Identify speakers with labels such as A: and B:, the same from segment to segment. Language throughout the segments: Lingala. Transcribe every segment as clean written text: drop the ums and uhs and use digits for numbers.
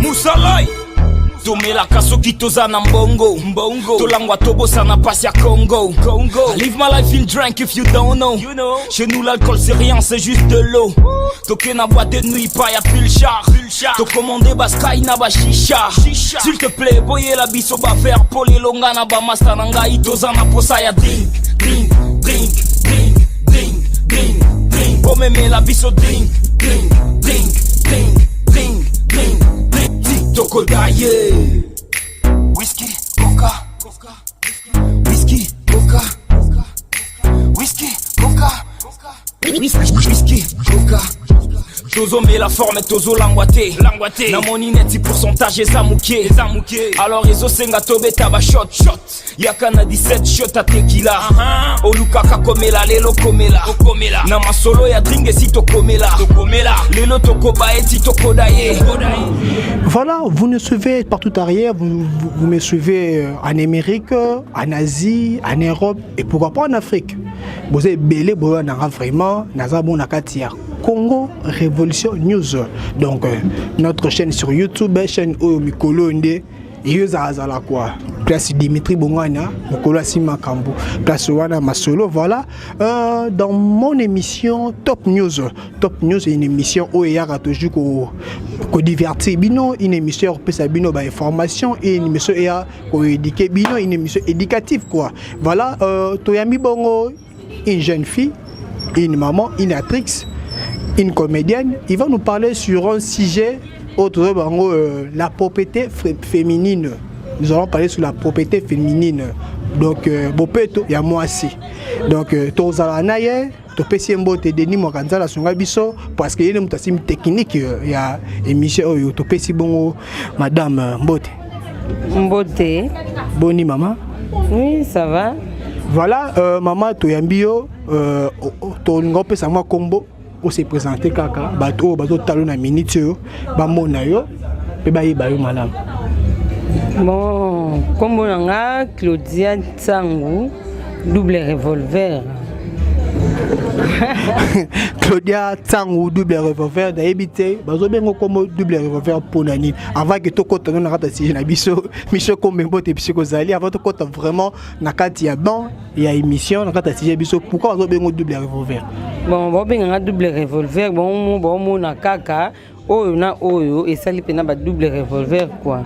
A: Musalai tomelaka soki toza na mbongo mbongo tolangwa tobosana pasi ya Congo Congo. I live my life in drink if you don't know, you know. Chez nous, l'alcool, c'est rien, c'est juste de l'eau. Toke na boîte de nuit pa ya pulchar, tokomande ba sky na ba shisha. S'il te plaît, boyela biso ba verre po lelonga na bamasta na ngai toza na posa ya drink, drink, drink, drink, drink, drink, drink. Bomemela biso drink, drink, drink, drink, drink, drink, drink ti tokodaye. Whisky, coca, whisky, coca, whisky, coca, whisky, coca. Tozomela forme, tozolangwa te. Namoni neti pourcentage eza moke, alors ezosenga tobeta ba shot shot. Yaka na 17 shot ya tekila. Olukaka komela lelo, komela na masolo ya drink. Esi tokomela lelo, tokoba eti tokoda ye.
B: Voilà, vous nous suivez partout arrière, vous me suivez en Amérique, en Asie, en Europe et pourquoi pas en Afrique. Vous êtes belé, vous êtes vraiment, naza bon na kati ya Congo Révolution News. Donc, notre chaîne sur YouTube, chaîne oyo mikolo nde eyo ezalazala quoi, place Dimitri Bongwana, mokolo asi makambo, place wana masolo. Voilà, dans mon émission Top News. Top News est une émission oyo eyaka toujours kodivertir bino, une émission opesa bino bainformation, une émission eya koéduquer bino, une émission éducative quoi. Voilà, toyambi bongo une jeune fille, une maman, une actrice, une comédienne. Il va nous parler sur un sujet autre bango, la propreté féminine. Nous allons parler sur la propreté féminine, donc bopeto ya mwasi. Donc tozala na ye, topesi ye mbote. Denis Mwakanzala asunga biso parce que ye nde moto asimi technique ya émission oyo. Topesi bongo madame mbote.
C: Mbote.
B: Boni mama?
C: Oui, ça va.
B: Voilà, mama, toyambi yo, tolinga opesa mwa nkombo, ose présente kaka bato oyo bazotala na minute oyo, bamona yo mpe bayeba yo malamu.
C: Bon, nkombo na nga Claudia Ntangu, Double Revolver.
B: Claudia Ntangu, Double Revolver. Nayebi te bazobenga nkombo Double Revolver mpona nini. Avant ke tokɔta no na kati ya sujet na biso, miso kombe mbote biso kozali, avant tokɔta vraiment na kati ya ban ya émission, na kati ya sujet biso, pourquoi bazobenga Double Revolver?
C: Bon, babenganga Double Revolver, bomona kaka oyo na oyo esali mpena ba Double Revolver quoi.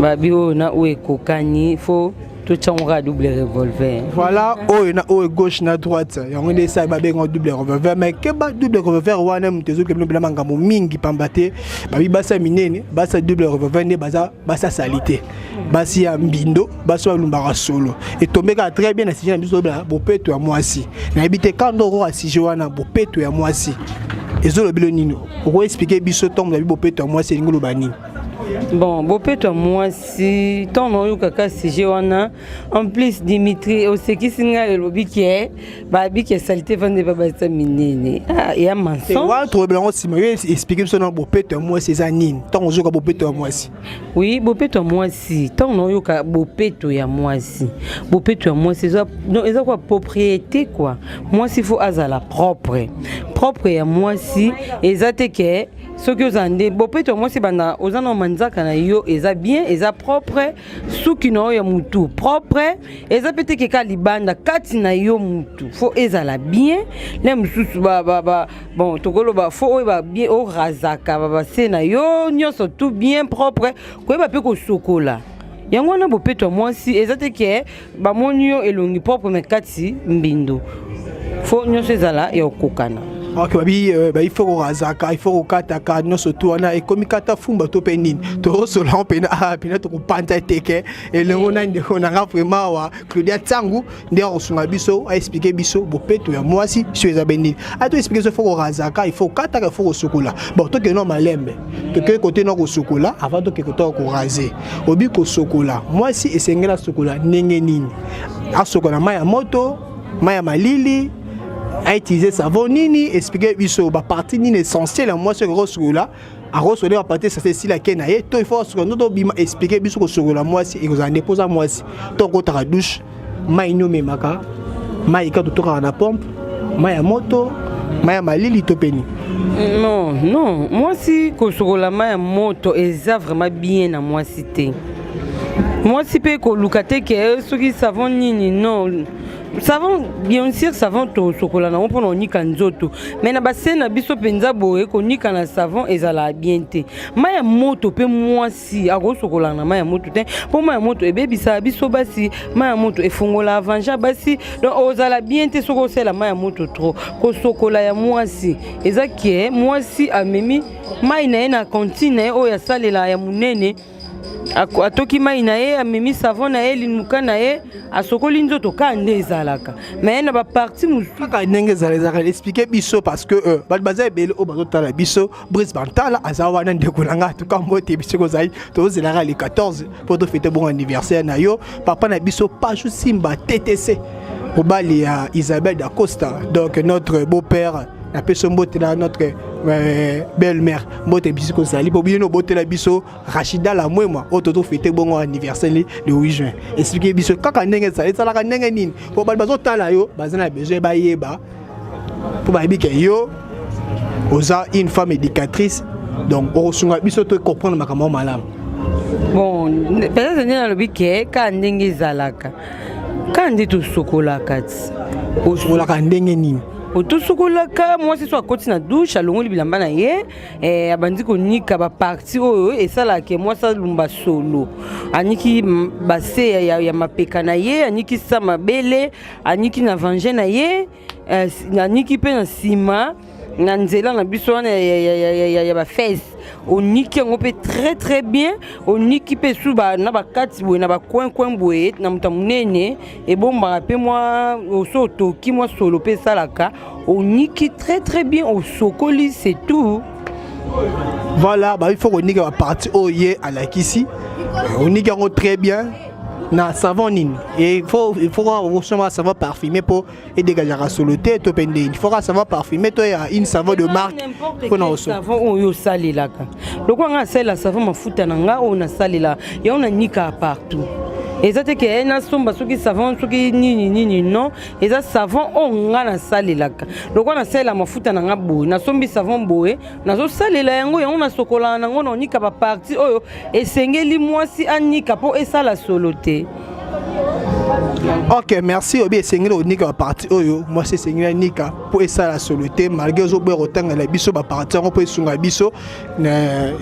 C: Babi oyo na oyo ekokani, fo totyango kaka Double Revolver.
B: Voilà, oyo na oyo, gauche na droite, yango nde esali babenga Double Revolver. Mais keba, Double Revolver wana moto ezokende mpena makambo mingi pamba te. Babi basi ya minene, basi ya Double Revolver nde baza basi ya sali te, basi ya mbindo, basi oyo balumbaka solo. Etombe kaka très bien na sujet na biso oyebela bopeto ya mwasi. Nayebi te kanda okoka sujet wana, bopeto ya mwasi ezolobela nini? Okoexpliquer biso, ntongo nabi bopeto ya mwasi elingi oloba nini?
C: Bon, bopeto ya mwasi, ntango naoyokaka sujet wana, en plus Dimitri osekisi ngai, elobi ke babi ke saleté evandi pa basi minene. Ah, ya mensonge.
B: Wana tolobela yango nsima. Yo expliquer biso na bopeto ya mwasi eza nini, ntango ozoyoka bopeto ya mwasi.
C: Oui, bopeto ya mwasi, ntango naoyoka bopeto ya mwasi, bopeto ya mwasi eza, non, eza kwa propriété quoi. Mwasi fo azala propre. Propre ya mwasi eza te ke soki oza nde bopeto ya mwasi banda oza na manzaka na yo eza bien, eza propre, suki na yo ya mutu propre, eza mpe te ke ka libanda, kati na yo mutu fo ezala bien. Le mosusu bon, tokoloba fo oyeba bien orazaka babase na yo nyonso tout bien propre, koyeba mpe kosokola. Yango wana bopeto ya mwasi. Eza te ke bamoni yo elongi propre me kati mbindo. Fo nyonso ezala ya kokokana.
B: Ok, babi il faut korazaka, il faut kokataka nyonso tu wana ekomi kata fumba to mpe nini. Tokosola ngo mpena ah, mpena tokopanza teke elongo na ndeko na nga vraiment awa, Claudia Ntangu, nde akosunga biso aexpliquer biso bopeto ya mwasi so eza be nini. Aya to expliquer biso, faut korazaka, il faut kokataka, il faut kosukola. Bon, tokende no malembe, tokei kote na kosukola avant tokei kotoka koraser. Obi kosukola, mwasi esengeli asukola ndenge nini? Asokola mai ya moto, mai ya malili, autiliser savon nini? Expliquer biso bapartie nini essentiel ya mwasi oyo kosukola, akosokola bapartie essentiel esilake na ye, to il faut asokola ndoto obima. Expliquer biso kosokola mwasi ekozala nde mpoza mwasi to okotaka douche, mai nini omemaka, mai ka totokaka na pompe, mai ya moto, Mai ya malili to mpe nini?
C: Non, mwasi kosokola mai ya moto eza vraiment bien na mwasi te. Mwasi mpe koluka te ke soki savon nini, non. Savon, bien sûr, savon tosokola nango mpona konika nzoto, mais na base na biso mpenza boye, konika na savon ezalaka bien te. Mai ya moto mpe, mwasi akosokola na mai ya moto te, mpo mai ya moto ebebisaka biso basi. Mai ya moto efongola vagin basi, donc ozala bien te soki osala mai ya moto trop. Kosokola ya mwasi eza ke mwasi amemi mai na ye na cantine na ye oyo asalela ya monene, atoki mai na ye, amemi savon na ye, linuka na ye, asokoli nzoto kaka nde ezalaka. Mais na baparties mosusu
B: Kaka ndenge ezala, ezalaka, explique biso, parce que bato baza ebele oyo bazotala biso. Brise Bantala aza wana, ndeko na ngai, atuka mbote. Biso kozali tozelaka le 14 mpo tofêter bongo anniversaire na yo. Papa na biso Paju Simba TTC, mobali ya Isabelle Dacosta, donc notre beau-père, napesi mbote na notre belle-mère. Mbote biso kozali mpo bino obotela biso Rachida Lamwema oyo tozofêter bongo anniversaire le 8 juin. Explique biso kaka ndenge ezala, ezalaka ndenge nini, po bato bazotala yo baza na besoin bayeba, mpo bayebi ke yo oza une femme éducatrice, donc okosunga biso to comprendre makambo malamu.
C: Bon, peut-être nde nalobi ke kaka ndenge ezalaka, kaka nde tosokolaka ti.
B: Osokolaka ndenge nini?
C: Tosokolaka, mwasi so akoti na douche, alongoli bilamba na ye, abandi konika baparties oyo esalaka mwasi alumba solo. Aniki base ya mapeka na ye, aniki sa mabele, aniki na vagin na ye, aniki mpe na nsima na nzela na biso wana ya bafesses. Oniki yango mpe très très bien, oniki mpe su na bakati boye, na bacoin coin boye, na moto ya monene ebombaka mpe mwa so otoki mwa solo mpe esalaka. Oniki très très bien, osokoli, c'est tout.
B: Voilà, il faut konika baparties oyo ye alakisi, oniki yango très bien na savon nini? Et il faut osomba savon parfumé mpo edégageaka solo te, to mpe ndeni il faut ka savon parfumé to ya une savon de marque?
C: Mpona savon oyo osalelaka, lokola nga asalela savon mafuta na nga oyo nasalela yango, nanikaka partout. Eza te ke nasomba soki savon soki nini nini, non. Eza savon oyo nga nasalelaka. Lokola nasalela mafuta na nga boye, nasombi savon boye, nazosalela yango, yango nasokolaka nango, naonika baparties oyo esengeli mwasi anika mpo esala solo te.
B: Ok, merci. Obi esengeli onika baparties oyo mwasi esengeli anika mpo esala solo te, malgré ozoboya kotangela biso baparties yango mpo esunga biso.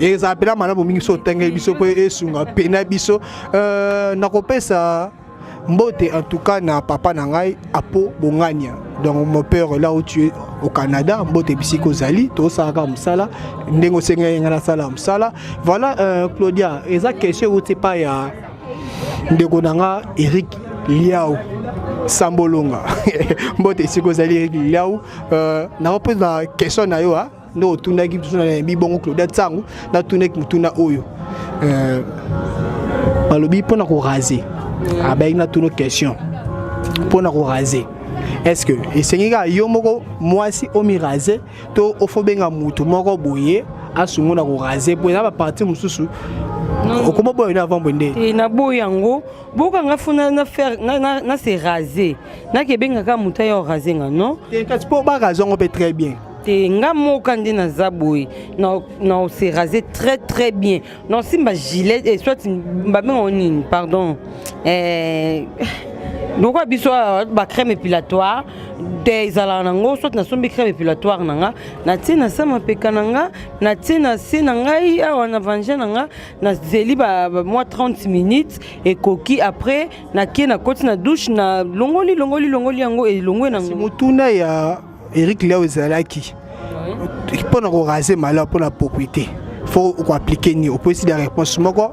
B: Ezala mpena malamu mingi so otangeli biso mpo esunga pena biso. Nakopesa mbote en tout cas na papa na ngai Apo Bongania, donc mon père, là où tu es au Canada, mbote bisika ozali. Tosalaka mosala ndenge osengeli ngai nasala mosala. Voilà, Claudia, eza question euti epai ya ndeko na nga Eric Liau Sambolonga. Mbote esika ozali, Eric Liau. Nakopesa question na yo nde otundaki biso na yambi bongo Claudia Ntango. Natundaki motuna oyo, balobi mpona koraser, abayaki natuna question mpona koraser: est ce que esengi kaka yo moko mwasi omiraser, to ofo benga mutu moko boye asungo na koraser, po eza baparties mosusu okoma boyo na avant boye nde?
C: Te, naboyi yango. Bokanga fo na se raser, nakebengaka moto aya oraser nga, non.
B: Te, kasi mpo baraser yango mpe très bien.
C: Te, nga moka nde naza boye na se raser très très bien, naosimba gilet, soit babenga nini, pardon, lokola biso bacrème épilatoire te ezalaka nango, soit nasombi crème épilatoire na nga, natie na sa mapeka na nga, natie na se na ngai awa na vagin na nga, nazeli mwa 30 minutes ekoki. Après nakie, nakoti na douche, na longoli, longoli, longoli yango, elongwe nango.
B: Motuna ya Eric Leo ezalaki mpona koraser malamu, mpona propriété, faut koappliquer nini? Opesi la réponse moko,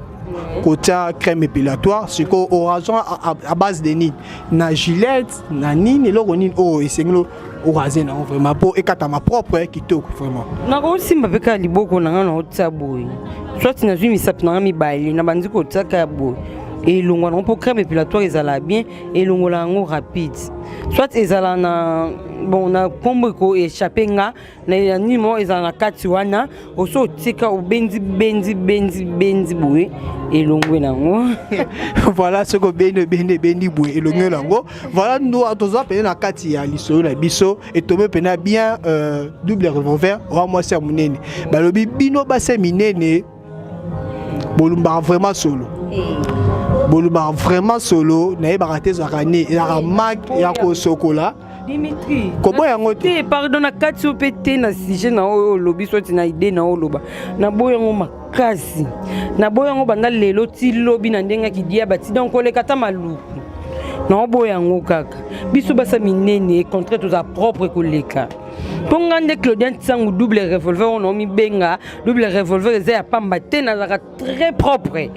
B: kotia crème épilatoire. Sikoyo orasoir à base de nini? Na gilette na nini, eloko nini oyo esengeli oraser nango vraiment mpo ekatama propre, kitoko vraiment?
C: Nakosimba mpe kaka liboko na nga, na otia boye, soit nazwi misapi na nga mibale, nabandi kotiaka ya boye. Elongwa nango mpo crème épilatoire ezala bien, elongola yango rapide. Soit ezala na, bon, na nkombo eko échappe nga na nini moko ezala na kati wana, oso otika obendi bendi bendi bendi boye, elongwe nango.
B: Voilà, soki obendi obendi ebendi boye, elongwe nango. Voilà, ndo toza pene na kati ya lisolo na biso etombe pena bien. Double revolver owa mwasi ya monene, balobi bino basi ya minene bolumbaka vraiment solo, bolumbaka vraiment solo. Nayebaka te ezalaka nini, ezalaka mak ya kosokola.
C: Dimitri.
B: Koboya yango te.
C: Te, pardon, na kati oyo mpe te, na sujet na oyo olobi, soti na idée na oyo oloba, naboya yango makasi, naboya yango banda lelo ti lobi na ndenge akidia bati. Donc koleka ata maluku, naoboya yango kaka. Biso basa minene, contraire, toza propre koleka. Mpo nga nde Claudia Ntisango, double revolver oyo naomibenga double revolver, eza ya pamba te. Nazalaka très propre.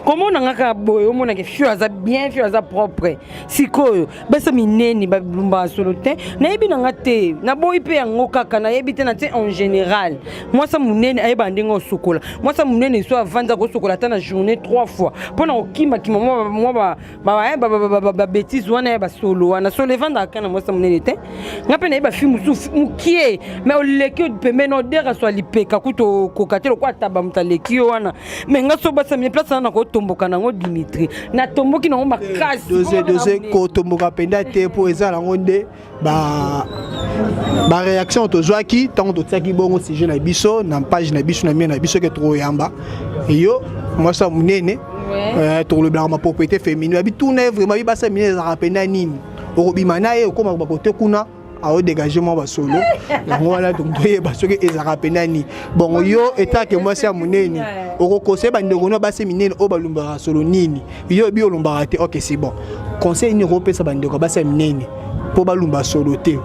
C: Komona nga kaka boye, omonake fio aza bien, fio aza propre. Sikoyo basa minene balumbaka solo te, nayebi na nga te, naboyi mpe yango kaka. Nayebi te na te. En général, mwasa monene ayeba ndenge osokola. Mwasa monene so avandi, akosokola ata na journée trois fois mpo na kokimakima mwa babêtises wana ya basolo wana. Solo evandaka kaka na mwasa monene te. Nga mpe nayeba fi mosusu mokie, mais oleki pembeni, odere so alipeka kutu okoka te, lokwa ataba moto aleki yo wana. Mais nga so basa mine place wana, nakotomboka nango. Dimitri, natomboki nango makasi.
B: Dose dose, kotomboka mpenza te, mpo eza nango nde ba baréaction tozwaki ntango totiaki bongo sujet na biso na page na biso, na mie na biso, ke tokoyamba yo mwasi ya monene, tokolobelaka mapropriété féminine. Babi tuna ye vraiment, bibasa minene ezalaka mpenza nini? Okobima na ye, okóma bakote kuna, aodégage mwa basolo yango wana. Donc toyeba soki ezalaka mpenza nini. Bongo yo etake mwasi ya monene, okokose bandeko no basi minene oyo balumbaka solo nini? Yo oyebi olumbaka te. Ok, c'est bon. Conseil nini okopesa bandeko basi ya minene mpo balumba solo te?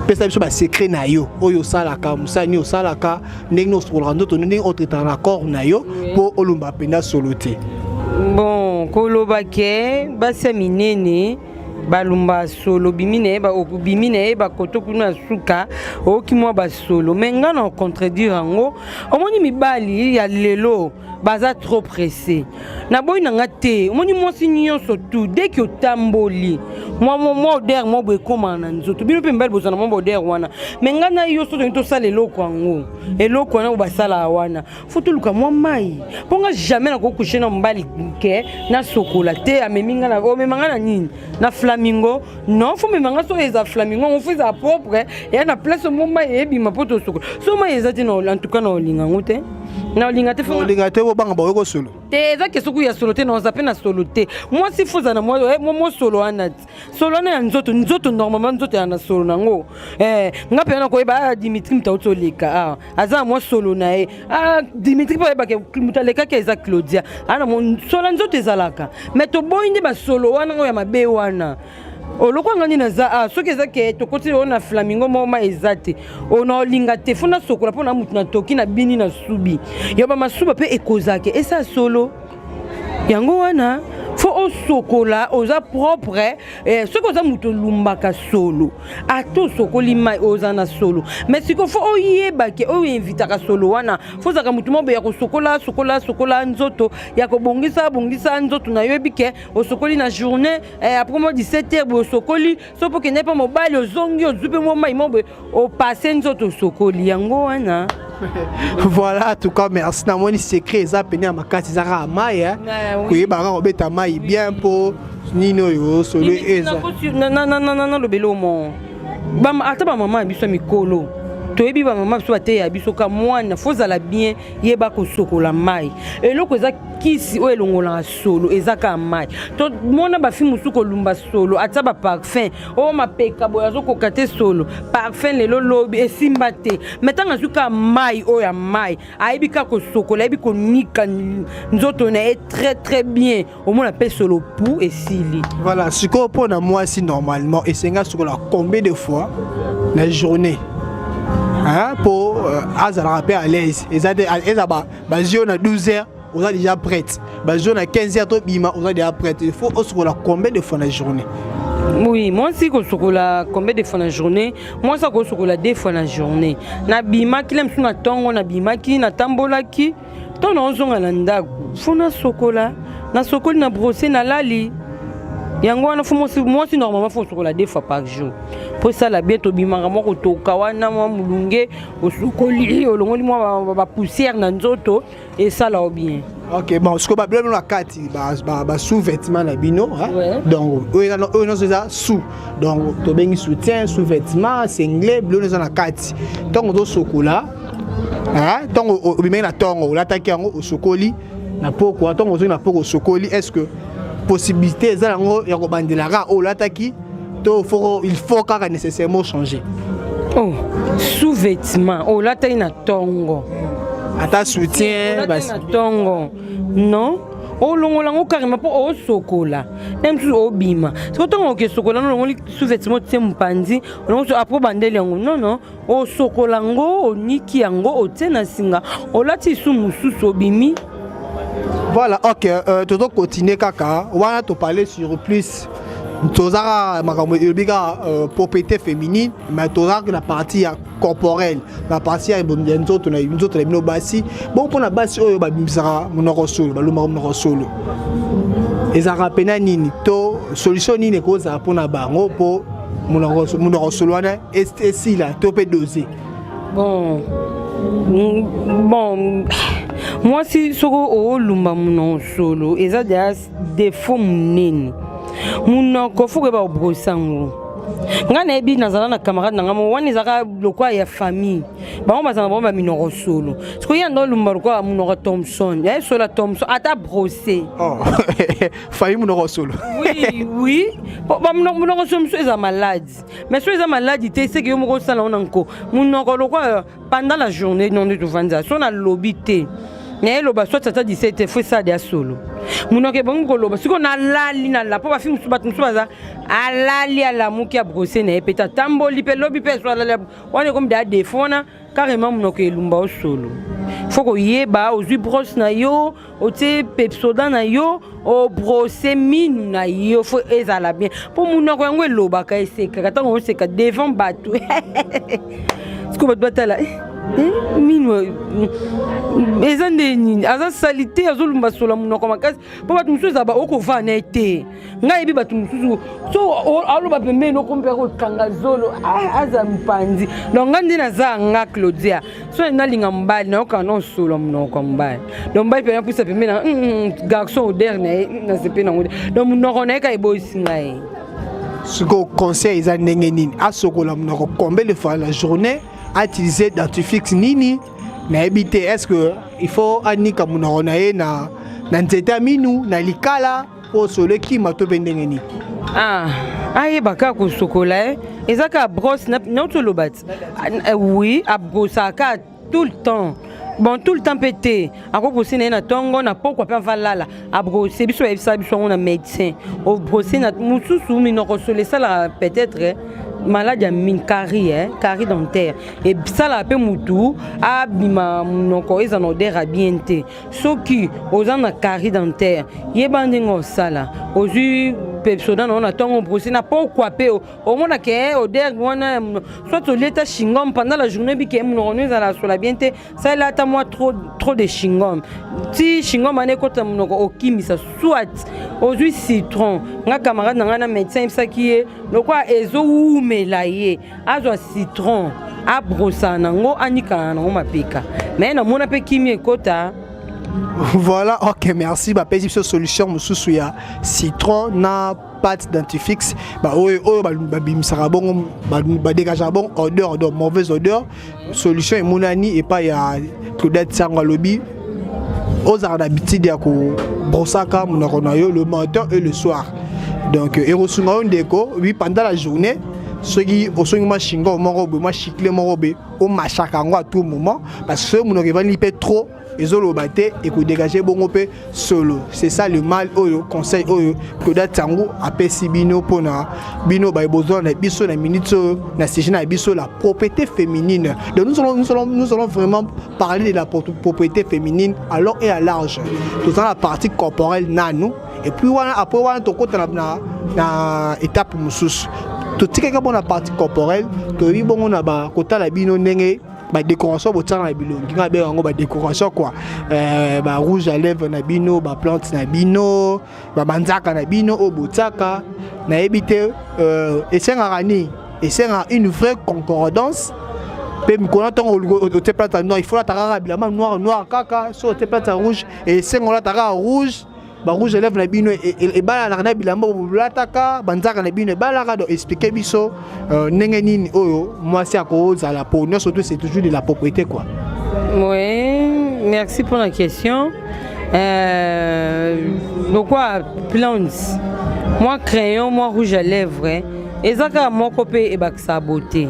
B: Pesa biso basecret na yo oyo osalaka, mosala nini osalaka, ndenge nini osokolaka nzoto, ndenge otraitaka na corps na yo mpo olumba mpenza solo te.
C: Bon, koloba ke basi ya minene balumba solo, bimi na ye, obimi na ye bakoto kuna ya suka, oyoki mwa basolo. Mais nga na contredire yango. Omoni mibali ya lelo baza trop pressé. Naboyi na nga te. Omoni mwasi nyonso tu, dès que otamboli, mwa odeur mwa boye ekomaka na nzoto. Bino mpe mibali bozala mwa baodeur wana. Mais nga na yo so tolingi tosala eloko yango, eloko wana oyo basalaka wana, faut toluka mwa mai. Mpo nga jamais nakocoucher na mobali ke nasokola te. Amemi nga, omema nga na nini? Na flamingo? Non, faut mema nga. So eza flamingo yango, faut ezala propre, eya na place mo mai eyebima mpo tosokola. So mai eza te, en tout cas na olinga yango te, na olinga te.
B: Olinga te, obanga baoyo kosolo.
C: Te, eza ke soki ya solo te, na oza mpe na solo te. Mwasi faut ozala na mwa solo wana ti solo wana ya nzoto. Nzoto normalement, nzoto ya na solo nango. Nga mpenza nakoyeba: ah, Dimitri moto auti oleka, ah, aza na mwa solo na ye. Ah, Dimitri mpo ayebake moto alekaki eza Claudia, ana solo ya nzoto ezalaka. Mais toboyi nde basolo wana oyo ya mabe wana. Olokwa nga nini naza a soki eza ke tokoti oyo na flamingo moko ma eza te, oyo na olinga te, faut nasokola mpo na mutu natoki na bini na subi ya bamasuba mpe ekozake esa solo yango wana. Faut osokola, oza propre. Soki oza moto olumbaka solo, ata osokoli mai, oza na solo. Mais sikoyo faut oyebake oyo invitaka solo wana, faut ozalaka motu moko ya kosokola sokola sokola nzoto, ya kobongisa bongisa nzoto na yo. Yebi ke osokoli na journée, après mo 17 heures boye osokoli. So mpo okende mpe mobali, ozongi, ozwi mpe mwa mai mo boye, opase nzoto, osokoli yango wana.
B: Voilà, en tout cas merci. Namoni secret eza pene ya makasi, eza kaka mai, koyeba kaka kobeta mai bien mpo nini oyo solo eza.
C: Nalobeli omo ata bamama ya biso ya mikolo, toyebi bamama biso bateya biso ka mwana faut ozala bien, yeba kosokola mai. Eloko eza kisi oyo elongolaka solo eza kaka mai. Tomona bafi mosusu kolumba solo, atia baparfum oyo mapeka boye, azokoka te solo parfum lelo lobi esimba te. Mais ntango azwi kaka mai oyo ya mai, ayebi kaka kosokola, ayebi konika nzoto na ye très très bien, omona mpe solo pu esili.
B: Voilà. Sikoyo mpo na mwasi, normalement esenga sokola combien de fois na journée, hein, mpo azalaka mpe à l'aise? Eza te eza bazwi yo na 12 heures, oza déjà prête, bazwi yo na 15 heures, tobima, oza déjà prête. Il faut osokola combien de fois na journée?
C: Oui, mwasi kosokola combien de fois na journée? Mwasi akosokola deux fois na journée. Nabimaki le mosusu na ntongo, nabimaki, natambolaki, ntongo naozonga na ndako, faut nasokola. Nasokoli, na brosse, nalali. Yango wana faut mwasi, mwasi normalement faut osokola deux fois par jour mpo esala bien. Tobimaka mwa kotoka wana, mwa molunge, osokoli, olongoli mwa bapoussière na nzoto, esala o bien.
B: Ok, bon, sikoyo babilo bino na kati basous-vêtement na bino, hein? Donc oyo nyonso eza sous, donc tobengi soutien, sous-vêtement, singlet, bilo nyonso eza na kati. Ntango ozosokola, ntango obimaki na ntongo, olataki yango, osokoli na pokwa, ntango ozongi na pokwa, osokoli, est ce que possibilité eza yango ya kobandelaka oyo olataki to il faut kaka nécessairement changer?
C: Oh, sous-vêtement olataki na ntongo,
B: ata soutien?
C: Na ntongo, non, olongola yango carrément mpo osokola na mosusu obima. Siko ntongo oke sokola, olongoli sous-vêtement, otie mopanzi, olongoli, après obandeli yango. Non, non, osokola yango, oniki yango, otie na singa, olati lisu mosusu, obimi.
B: Voilà, ok, tozo continuer kaka wana. Toparle sur plus, tozaka makambo elobi kaka propriété féminine, mais tozaka na partie ya corporelle, na partie ya nzoto na nzoto na bino basi. Bon, mpona basi oyo babimisaka monoko solo, balumbaka monoko solo, ezalaka mpena nini to solution nini ekozala mpona bango mpo monoko solo wana esila to mpe dose?
C: Bon, mwasi, soki oolumba monoko solo, eza deja défaut monene. Monoko faut koyeba kobrosser yango. Ngai nayebi, nazala na camarade na ngai mo wana, ezalaka lokola ya famille, bango bazala bango baminoko solo. Sikoyo ye anda olumba lokola monoko Thomson, ya ye solo ya Thomson, ata brosse.
B: Oh. Famille monoko solo.
C: Oui, monoko solo mosusu eza maladi, mais so eza maladi te, seke yo moko osala ngo na nko. Monoko lokola pendant la journée, non, nde tovandisa so nalobi te, nayeloba soit ata 17, faut esala ya solo. Monoko ebongi koloba. Sikoyo nalali, nala mpo bafi mosusu, bato mosusu baza alali, alamuki, abrosser na ye mpe tatamboli mpe lobi mpe so alali wana, ekomi deya défaut wana carrément. Monoko elumba o solo, faut koyeba. Ozwi brosse na yo, otie Pepsodent na yo, obrosser minu na yo, faut ezala bien, mpo monoko yango elobaka, esekaka. Ntango oseka devant bato, sikoyo bato batala minu eza nde nini, aza sali te, azolumba sola monoko makasi. Mpo bato mosusu ezala okovaa na ye te. Ngai yebi bato mosusu so aloba pembeni, okompe kokanga zolo, aza mopanzi. Donc ngai nde naza nga Claudia, so nalinga mobali, nayokaka na osolo monoko ya mobali. Donc mobali mpe napusa pembeni na garçon, odeur na ye nasepe nango te. Donc monoko na ye kaka eboyisi ngai.
B: Sikoyo conseil eza ndenge nini? Asokola monoko combien de fois la journée? Autiliser dentifrice nini? Nayebi te, est ce que il faut anika monoko na ye na nzete ya minu, na likala, mpo solo ekima, to mpe ndenge nini?
C: Ah, ayeba kaka kosokola ye, eza kaka brosse. Nauti oloba ti oui, abrosaka tout le temps. Bon, tout le temps mpe te, akobrosser na ye na ntongo, na pokwa mpe avalala abrosser. Biso bayebisaka biso yango na médecin, obrosser na mosusu. Minoko solo esalaka peut-être malade ya mine, carie, eh? Carie dentaire esalaka mpe mutu abima monoko eza na odeur ya bien te. Soki oza na carie dentaire, yeba ndenge osala. Ozwi Pepsodent na yo na ntongo, brosse na pokwa, mpe omona ke odeur wana, soit olieta chewing-gum pendant la journée, bike monoko no ezala sola bien te, salela ata mwa trop, trop de chewing-gum ti chewing-gum wana ekota monoko, okimisa. Soit ozwi citron. Nga camarade na ngai na médecin ayebisaki ye, lokola ezowumela ye, azwa citron, abrosaka nango, anikaka nango mapeka. Me namona mpe kimi ekota.
B: Voilà, ok, merci. Bapesi biso solution mosusu ya citron na pâte dentifrice. Oyo oyo babimisaka bongo, badégageaka bongo odeur, donc mauvaise odeur. Solution emonani epai ya Claudette Sango. Alobi ozalaka na habitude ya kobrosaka monoko na yo le matin et le soir, donc ekosunga yo ndeko. Oui, pendant la journée, soki osongi mwa chewing-gum moko boye, mwa chicle moko boye, omâchaka yango à tout moment, parce que soki monoko evandi mpe trop, ezoloba te, ekodégager bongo mpe solo. C'est ça le mal. Oyo conseil oyo Claudette Sango apesi bino mpona bino bayebozwa na biso na minute oyo na sujet na biso, la propriété féminine. Donc nous allons vraiment parler de la propriété féminine alors et à large. Toza na partie corporelle nanu, et puis wana, après wana, tokota na étape mosusu. Totikaki bongo na partie corporelle, toyebi bongo na bakotala bino ndenge. Badécoration botiaka na bilongi, ngai abenga yango badécoration quoi, barouge à lèvre na bino, baplante na bino, babanzaka na bino oyo botiaka, nayebi te esengaka nini. Esengaka une vraie concordance. Mpe mikolo ntango otie plante noir, il faut olata kaka bilamba noir noir kaka. So otie plante rouge, esenga olata kaka rouge. Barouge à lèvre na bino ebalanaka na bilamba bolataka, banzaka na bino ebalaka. Donc explique biso ndenge nini oyo mwasi akozala po nyonso tout, c'est toujours de la propriété quoi.
C: Oui, merci pour la question. Lokwa plante, mwa crayon, mwa rouge à lèvre, eza kaka moko mpe ebakisa beauté.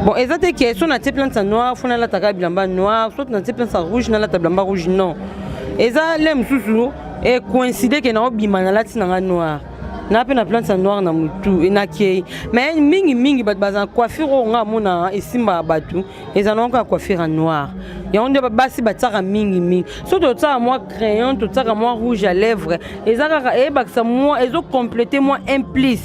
C: Bon, eza te ke so natie plante ya noir, faut nalataka bilamba noir, so natie plante ya rouge, nalata bilamba rouge. Non, eza le mosusu ecoïncide ke naobima, nalati nanga noir na mpe na plante ya noir na motu, nakei. Mais mingimingi bato baza na coiffure oyo nga amona esimbaka bato, eza nango kaka coiffure ya noir. Yango nde basi batiaka mingimingi. So totiaka mwa crayon, totiaka mwa rouge à lèvre, eza kaka eyebakisa mwa, ezocomplete mwa un plus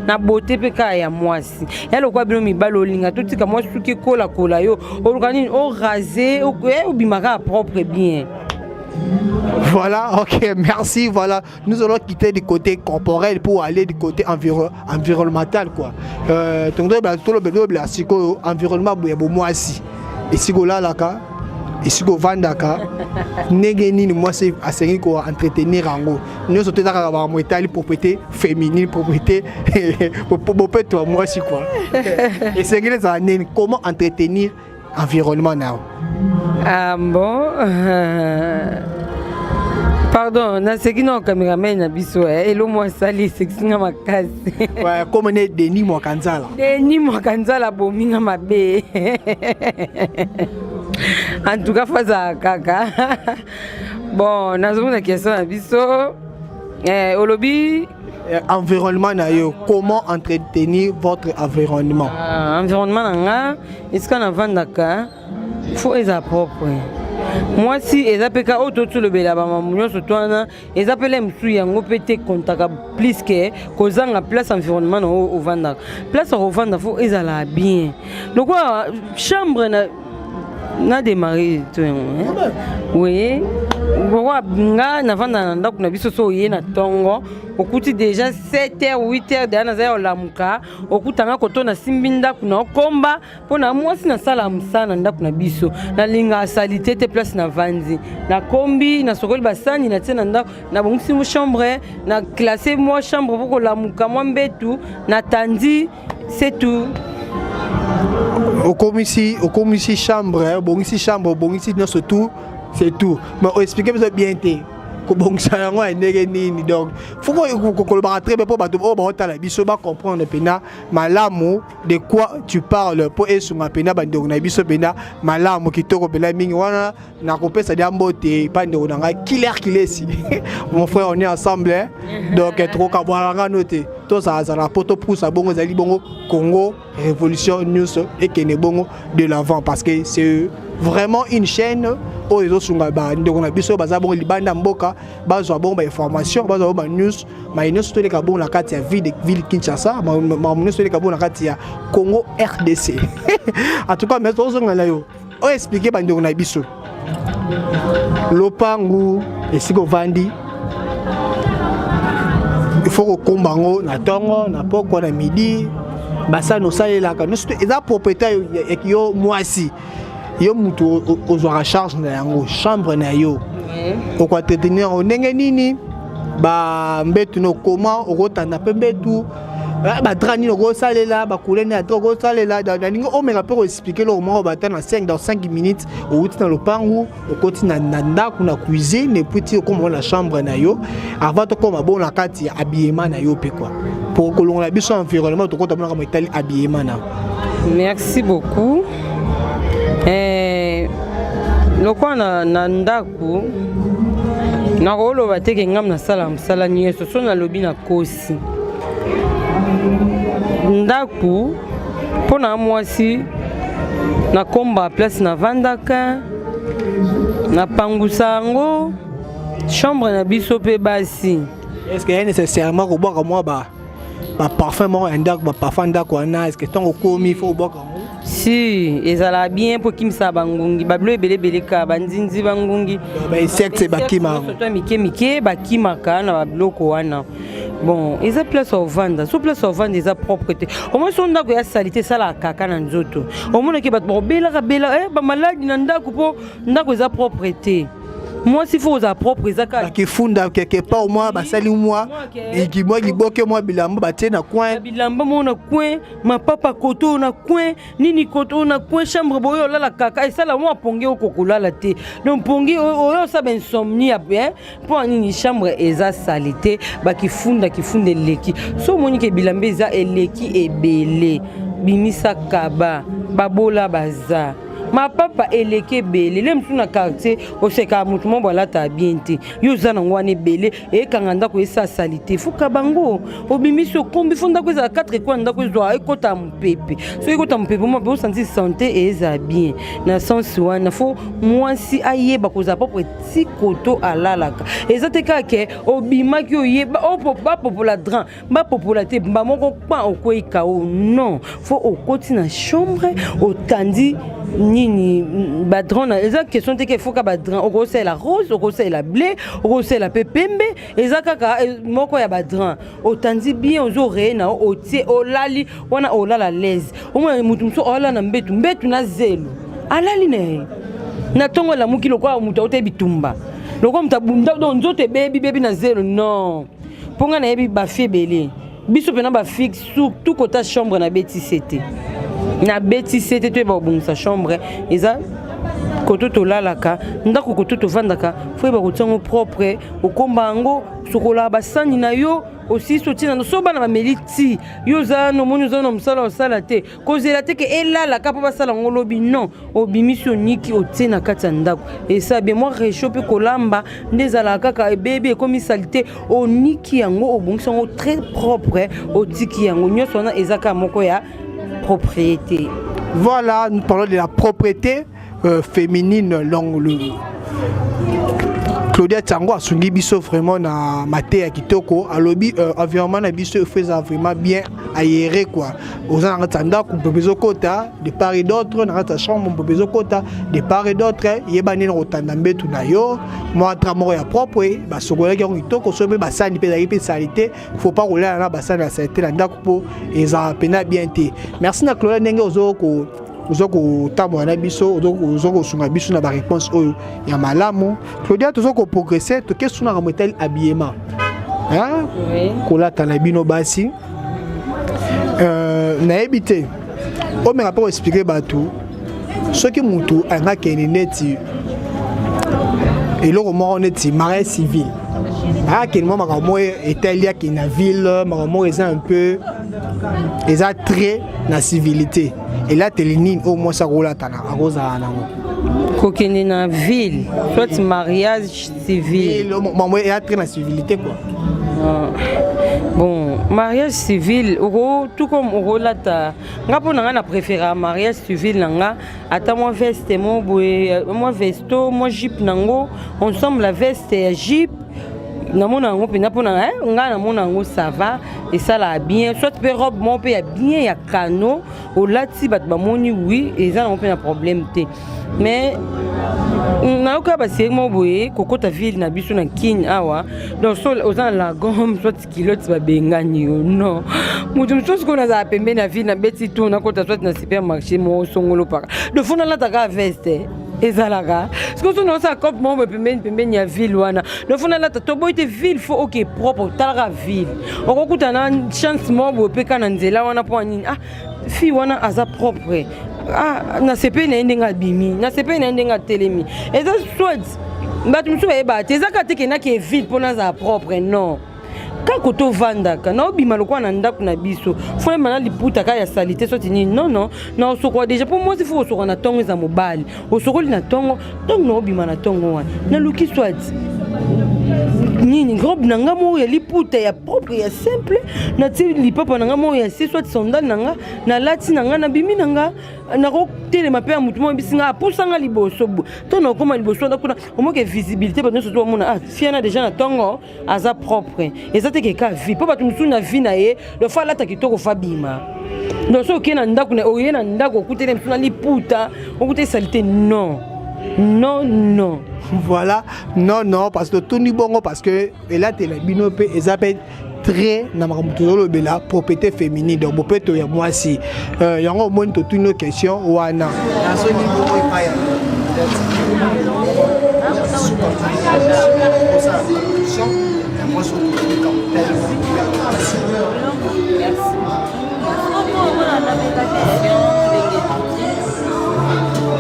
C: na beauté mpe kaka ya mwasi. Ya lokwa bino mibali, olinga totika mwa suki ekolakola, yo oluka nini, orase, obima kaka propre bien.
B: Voilà, ok, merci. Voilà, nous allons quitter du côté corporel pour aller du côté environnemental, quoi. Donc, environnement, mwasi esika olalaka, esika ovandaka, ndenge nini mwasi asengi koentretenir yango nyonso to eza kaka makambo etali propriété féminine, propriété, bopeto ya mwasi quoi. Esengeli ezala nini? Comment entretenir environnement na yo?
C: Ah bon, pardon, naseki na cameraman na biso. Elo mwa asali esekisinga makasi.
B: Comme ne Denis Mwakanzala.
C: Denis Mwakanzala bominga mabe. En tout cas, faut azala kaka. Bon, nazomona question na biso, olobi
B: Environnement na yo, comment entretenir votre environnement?
C: Ah, environnement na nga, esika navandaka, faut eza propre. Mwasi eza mpe ka oyo totolobela bamambo nyonso to wana, eza mpe le mosusu yango mpe te kontaka plus ke kozanga place. Environnement na oyo ovandaka, place ya kovanda, faut ezala bien. Lokola chambre na démarré to yango, oui, lokola nga navanda na ndako na biso, so oye na ntongo, okuti déjà 7 heures, 8 heures deya naza ya olamuka, okutanga koto, nasimbi ndako na okomba mpo na mwasi nasala mosala na ndako na biso. Nalingaka saleté te. Place navandi, nakombi, nasokoli basani, natie na ndako, nabongisi mo chambre, na classe mwa chambre mpo kolamuka, mwa mbetu natandi, c'est tout.
B: Okomisi chambre, obongisi chambre, obongisi nyonso tout, c'est tout, mais oexplike biso bien te kobongisa yango ya ndenge nini. Donc faut kolobaka très bien mpo bato oyo baotala biso bacomprendre mpena malamu de quoi tu parles, mpo esunga mpena bandeko na biso mpena malamu, kitoko mpena mingi. Wana nakopesa dia mbote epa ndeko na ngai Kiler Kilesi. Mon frère, on est ensemble, hein? Donc tokokabwana ngano te, tozalazala mpo topusa bongo. Ezali bongo Congo Révolution News ekende bongo de l'avant, parce que c'est vraiment une chaîne oyo ezosunga bandeko na biso baza bongo libanda mboka, bazwa bongo bainformation, bazwa bongo banews, maye nyonso toleka bongo na kati ya ville Kinshasa, makambo nyonso toleka bongo na kati ya Congo RDC. En tout cas, mais tozonga na yo oyo explike bandeko na biso lopangu esika ovandi, il faut kokomba yango na ntongo, na pokwa, na midi, basani osalelaka nyonso eza propriété yo mwasi, yo mutu ozwaka charge na yango. Chambre na yo, okoentretenir yango ndenge nini? Bambetu no, koma okotanda mpe mbetu, badrap nini okosalela, bacouleur nini ya drap okosalela? Nalingi omeka mpe koexplike eloko moko bata na 5, dans 5 minutes. Outi na lopangu, okoti na ndako, na cuisine, et puis ti okóma na chambre na yo, avant tokóma bongo na kati ya habillement na yo mpe quoi, po kolongola biso environnement, tokota bonaka mo etali habillement na.
C: Merci beaucoup. Lokola na ndako, nakoloba te ke ngam nasala mosala nyonso. So nalobi, nakosi. Ndako mpo na mwasi, nakomba place navandaka, napangusa yango, chambre na biso mpe basi.
B: Est ce que ya nécessairement kobwaka mwa baparfum moko ya ndako, baparfum ndako wana? Est ce que ntango okomi, faut kobwaka yango?
C: Si ezalaka bien mpo ekimisaka bangungi, babilo ebele ebele kaka banzinzi, bangungi.
B: Bainsecte bakima.
C: Nyonso to mike mike bakimaka na babiloko wana. Bon, eza place ya ovanda. So place ya ovanda eza propre te, omoi so ndako ya saleté esalaka kaka na nzoto. Omonaki bato bakobelaka bela bamaladi na ndako mpo ndako eza propre te. Mwasi faut ozala propre, eza kaka
B: Bakifunda quelque part, mwa basali mwa mwa liboke, mwa bilamba batie na coin.
C: Bilamba moko na coin, mapapa koto na coin, nini koto na coin, chambre boye olala kaka, esala mwa pongi oko kolala te. Donc pongi oyo osala bainsomnie ya mpo nini? Chambre eza sale te, bakifunda kifunda eleki. So omoni ke bilamba eza eleki ebele, bimisa kaba, babola baza. Mapapa eleki ebele le mosusu na quartier, osekaka motu moko alata bien te, yo oza nango wana ebele, ekanga ndako, esasali te. Fuka bango, obimisi, okombi. Faut ndako ezala 4 coin, ndako ezwa ekota mopepe. Soki ekota mopepe mo mpe osanti santé eza bien. Na sens wana, faut mwasi ayeba kozala propre ti koto alalaka. Eza te kaka ke obimaki, oyeba bapopola drap, bapopola te, mba moko kpa okwei kao. Non, faut okoti na chambre, otandi nini, badrap na. Eza question te ke faut ka badrap, okosalela rose, okosalela bleu, okosalela mpe pembe, eza kaka moko ya badrap. Otandi bien, ozo oreiller na yo, otie, olali wana, olala l'aise. Omona motu mosusu olala na mbetu, mbetu na zelo, alali na ye na ntongo, alamuki lokola moto auta bitumba, lokola moto abunda, donc nzoto ebebi bebi na zelo. Non, mpo ngai nayebi bafi ebele, biso mpena bafi, surtout kota chambre, nabetisi te, nabetisi te. Toyeba kobongisa chambre, eza koto tolalaka, ndako koto tovandaka, faut yeba kotia yango propre. Okomba yango, sokolaka basani na yo, osisi, otie na so. Bana bameli ti, yo oza nomoni, oza na mosala osala te, kozela te ke elalaka mpo basala yango lobi. Non, obimisi, oniki, otie na kati ya ndako, esa bien. Mwa réchaud mpe kolamba nde ezalaka kaka ebebi, ekomi saleté, oniki yango, obongisi yango très propre, otiki yango. Nyonso wana eza kaka moko ya propriété.
B: Voilà, nous parlons de la propreté féminine. Donc, le Claudia Tiango asungi biso vraiment na mateya kitoko. Alobi environnement na biso, il faut eza vraiment bien aéré quoi. Oza na kati ya ndako, mpepe ezokota de part et d'autre. Na kati ya chambre, mpepe ezokota de part et d'autre. Yeba nini kotanda mbetu na yo, mwa drap moko ya propre, basokolaki yango kitoko. So mpe basani mpe ezalaki mpe saleté, faut pas kolala na basani ya saleté na ndako mpo ezala mpena bien te. Merci na Claudia, ndenge ozo ko oza kotambola na biso, oza kosunga biso na baréponse oyo ya malamu. Claudia, toza koprogresse, toke sunaka mo etali habillement, kolata na bino basi. Nayebi te, omeka mpe koexpliquer bato, soki motu anga akende neti eloko moko neti mariage civil, akende mwa makambo moko etali, akende na ville, makambo moko eza un peu, eza très na civilité, elateli nini oyo mwasi akolata na akozala nango?
C: Kokende na ville, soit mariage civil.
B: Mambo eza très na civilité quoi.
C: Ah. Bon, mariage civil oko, tout comme okolata, nga mpo na nga na préféra mariage civil na nga, ata mwa veste mo boye, mwa vesto, mwa jupe nango ensemble, la veste ya jupe, namona yango mpenza mpo na nga, namona yango ça va, esalaka bien. Soit mpe robe moko mpe ya bien ya kano, olati, bato bamoni, oui, eza nango mpe na problème te. Mais nayoka basérie moko boye, kokota ville na biso na Kine awa, donc so oza na lagome, soit culotte, babengani yo. Non, moto mosusu sikoyo nazala pembeni ya ville, nabeti tour, nakota soit na supermarché moko songolo paka, donc faut nalataka veste. Ezalaka sikoyo so naosala cope moko boye pembeni pembeni ya ville wana, donc faut nalata. Toboyi te, ville faut oke propre. Otalaka ville, okokuta na chance moko boye mpe ka na nzela wana. Mpo nini? Ah, fille wana aza propre. Ah, nasepeli na ye ndenge abimi, nasepeli na ye ndenge atelemi. Eza soit bato mosusu bayebaka te, eza kaka te kendaki ville mpo nazala propre. Non, kaka tovandaka, naobima lokola na ndako na biso, faut yeba na liputa kaka ya saleté soti nini. Non, non, na osokola déjà, mpo mwasi faut osokola na ntongo. Eza mobali, osokoli na ntongo. Ntongo naobima na ntongo wana, naluki soit nini, robe na nga moko ya liputa ya propre, ya simple, natie lipapa na nga moko ya se, soit sandale na nga, nalati na nga, nabimi na nga. Nakotelema mpe ya motu moko ebisi nga, apusanga liboso to nakokóma liboso wana kuna, omoke visibilité, bato nyonso to bamona: ah, fiana déjà na ntongo aza propre. Eza te keka vie, mpo bato mosusu na vie na ye, le faut alata kitoko, faut abima. Donc soki okei na ndako, oye na ndako, okuteli mosu na liputa, okuteli saleté, non, non, non.
B: Voilà, non, non, parce que totuni bongo parce que elatela bino mpe eza mpe très na makambo tozolobela, propriété féminine, donc bopeto ya mwasi. Yango omoni totuni question wana. Nazongi bongo epai ya suka kosala conclusion ya mwasi.
C: Merci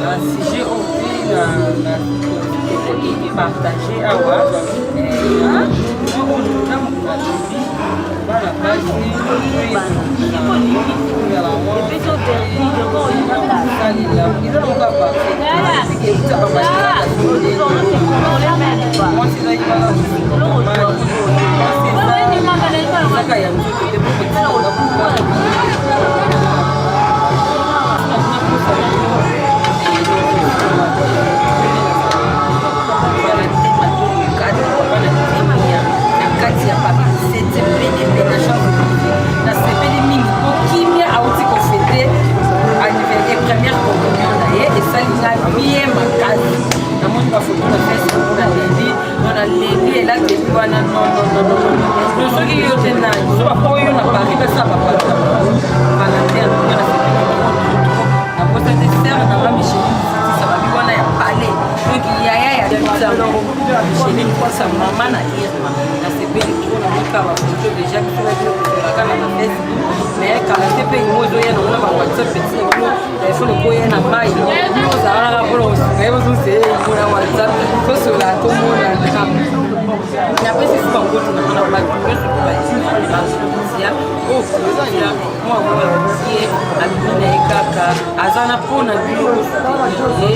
C: na sujet oyo mpe na partage awa. Nalobi bana basi salela eza nango parfait. Mwasi ezali kaka ya nzoto te. Na kati ya Paris 7 PDP na Chambre, nasepeli mingi mpo Kimia auti kofêter anniversaire, première communion na ye. Esali nga bien makasi. Namoni bafoto na Facebook, naleli no, naleli elateli wana. Non, non, non, non, non, soki yo te nani? So bapo oyo na Paris basala bapato na bango Valentin. Nga nasepeli trop, trop, trop. Naposa te sere nanga Micheline Sitisa babi wana ya palais. Donc yaya ya ntango Micheline Kwasa, mama na Irma, nasepeli trop. Namoka bafoto déjà, biso na bino kosolaka na Facebook, mais kala te mpe yango ezoya nango na bawhatsapp. Petit na bino telefone ekoya na mai, bino ozalaka mpona kosunga ye, bozoseye yango na WhatsApp, tosola, tomonana. Napesi su bangoto na wana bato nyonso mpo batia oyo kotia mwa ye alobi na ye kaka aza na mpona bino kosoutenir ye.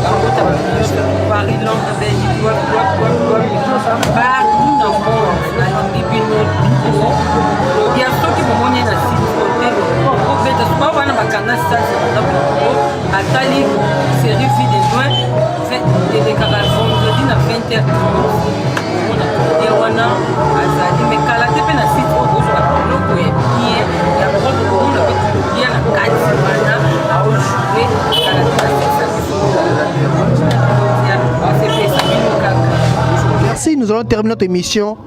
C: Bangota bato nyonso, Paris, Londres, Belgique, wapi, wapi, wapi, wapi, partout na monde, nalingi bino trop. Ya soki bomoni ye na site te, obeta soki wana bakanga sase na ndako na bango, atali série Vie de Loin, elekaka vendredi na 20h30. Omona Claudia wana azali, mais kala te mpe na site oyo kozwa biloko ya bien ya propre. Komona mpe Claudia na kati wana aojouer kala te na site na biso. Claudia asepesa bino kaka.
B: Merci, nous allons terminer notre émission.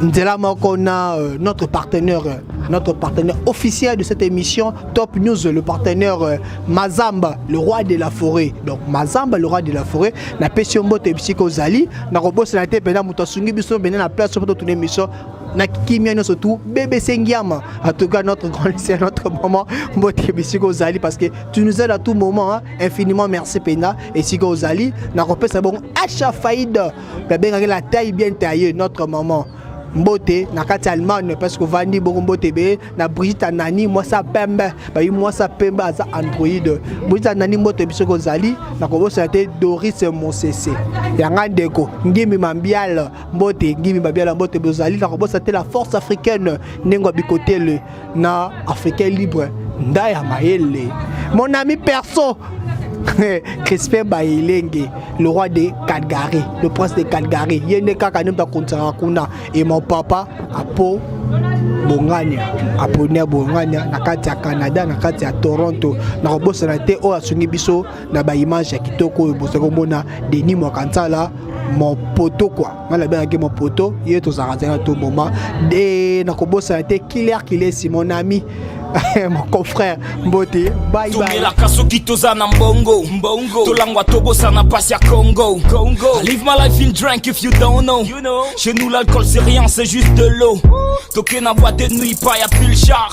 B: Nzela moko na notre partenaire officiel de cette émission Top News, le partenaire Mazamba, le roi de la forêt. Donc Mazamba, le roi de la forêt, na pesi mbote bisika ozali, na kobosana te pena moto asungi biso bene na place pour tourner émission na kimia nyonso tout, BBC Ngiama. En tout cas, notre grand c'est notre maman, mbote bisika ozali, parce que tu nous aides à tout moment, hein. Infiniment merci pena esika ozali. Na kopesa bon Acha Faïd, babengaki la taille bien taillée, notre maman, mbote na kati ya Allemagne parce que ovandi bongo. Mbote ebele na Brigitte Anani, mwasi ya pembe, bayi mwasi ya pembe aza android. Brigitte Anani, mbote biso kozali. Na kobosana te Doris Mosese yanga ndeko Ngimi Mambiala, mbote Ngimi Mambiala, mbote bozali. Na kobosana te la force africaine ndenge ya bikotele na Africain libre nda ya mayele, mon ami perso Crispin Bayelenge, le roi de Calgary, le prince de Calgary, ye nde kaka nde moto akontisaka kuna. Et mon papa Apo Bongania, Aponia Bongania na kati ya Canada, na kati ya Toronto. Na kobosana te oyo asungi biso na baimage ya kitoko oyo bozali komona, Denis Mwakansala, mon poteau quoi, nga nabengaki mon poteau, ye tozalaka zali na tout moment de. Na kobosana te Killer Kilesi, mon ami, mon confrère, mbote, bye bye.
A: Tomelaka soki toza na mbongo mbongo, tolangwa, tobosana pasi ya Congo Congo. I live my life in drink if you don't know. You know. Chez nous l'alcool c'est rien, c'est juste de l'eau. Toke na boîte de nuit pa ya pulchar,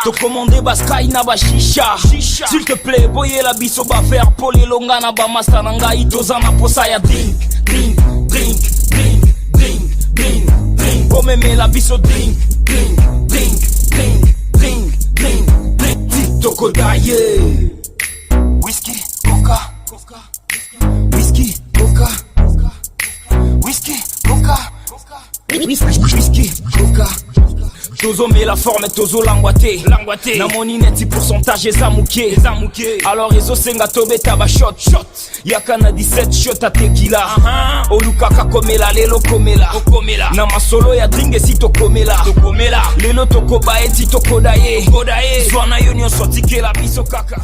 A: tocommande basky na bashisha. S'il te plaît, boyela biso baverre po lelonga na bamasta na ngai toza na posa ya drink, drink, drink, drink, drink, drink, drink. Bomemela biso drink, drink, drink, drink, drink, drink, drink, tokodaye. Whisky, coca, whisky, coca, whisky, coca, whisky, coca. Tozomela forme, tozolangwa te. Namoni neti pourcentage eza moke, alors ezosenga tobeta bashot. Yaka na 17 shot ya tequila. Olukaka komela, lelo komela. Na masolo ya drink esi tokomela, lelo tokoba eti tokoda ye. Zwa na yo nyonso, tikela biso kaka.